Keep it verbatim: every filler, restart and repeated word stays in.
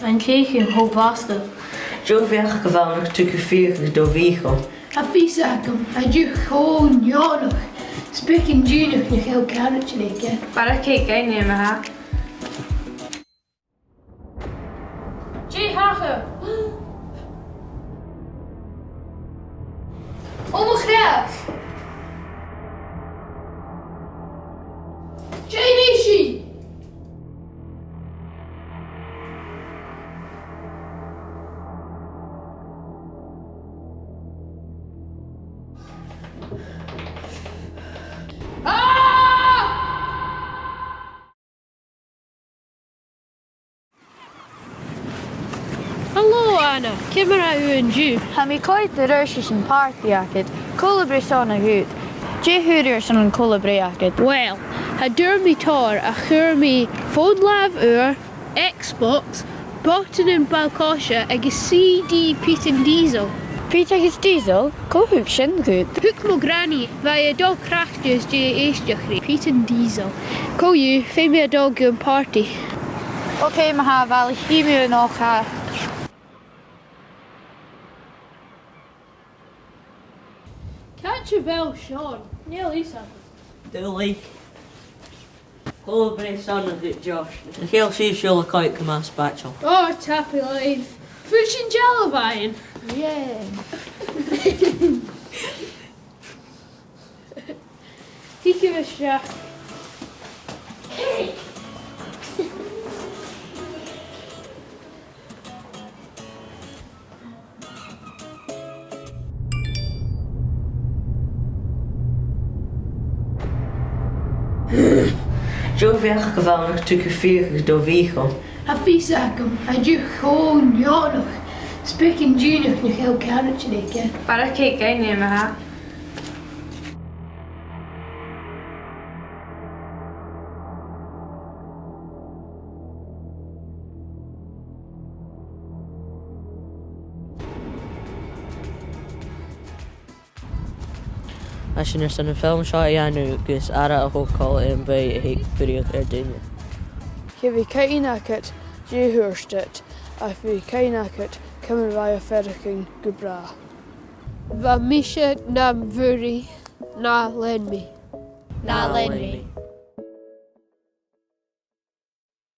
An cèic cho blasta. Dè bheachd a bh' ann ach tugadh fiathachadh do bhìdeò? Tha fios agam, tha an duine cho neònach. 'S beag an duine nach eil càirdeas aige. Barrachd air a' gheama, ma-thà. Dè thachair? Ò mo chreach! Dè nì sinn? Ah! Halò, Anna. Ciamar a tha thu an-diugh? Tha mi coimhead air adhart ris an pàrtaidh agad. Cùl-a-breith shona dhut. Dè fhuair thu airson an cùl-a-breith agad? Well, cha d' fhuair mi tòrr, ach fhuair mi fòn-làimhe ùr, Xbox, botannan ball-coise agus C D Pete and Diesel. Pete agus Diesel? Cò thug sin dhut? Thug mo ghranaidh, bha i a' dol craicte às dèidh èisteachd ri Pete and Diesel. Co-dhiù, feumaidh mi a dhol gun pàrtaidh. Ok, ma-thà, bhalaich, chì mi thu a-nochd. Càit a bheil Sean? Chan eil fhios agam. Duilich. Cùl-a-breith shona dhut, Josh. Chan eil sibh a' siubhal a' coimhead cho math 's a b' fhàilte. Ò, tapadh leibh. Feuch sinn dealbh fhaighinn. Yeah. Thig a-steach. Dè bheachd a bh' ann ach tugadh fiathachadh do bhìdeò? Tha fios agam, tha an duine cho neònach. 'S beag an duine nach eil càirdeas aige. Barrachd air a' gheama, ma-thà. Tha sinn airson am film seo a dhèanamh gus aire a thogail air am beatha a th' aig buileach ar daoine. Cha bhi cuimhne agad dè thuirt iad, ach bha cuimhne agad ciamar a bha iad a' faireachdainn gu bràth. Bha mise nam bhùrnaich, na lean mi. Na lean mi.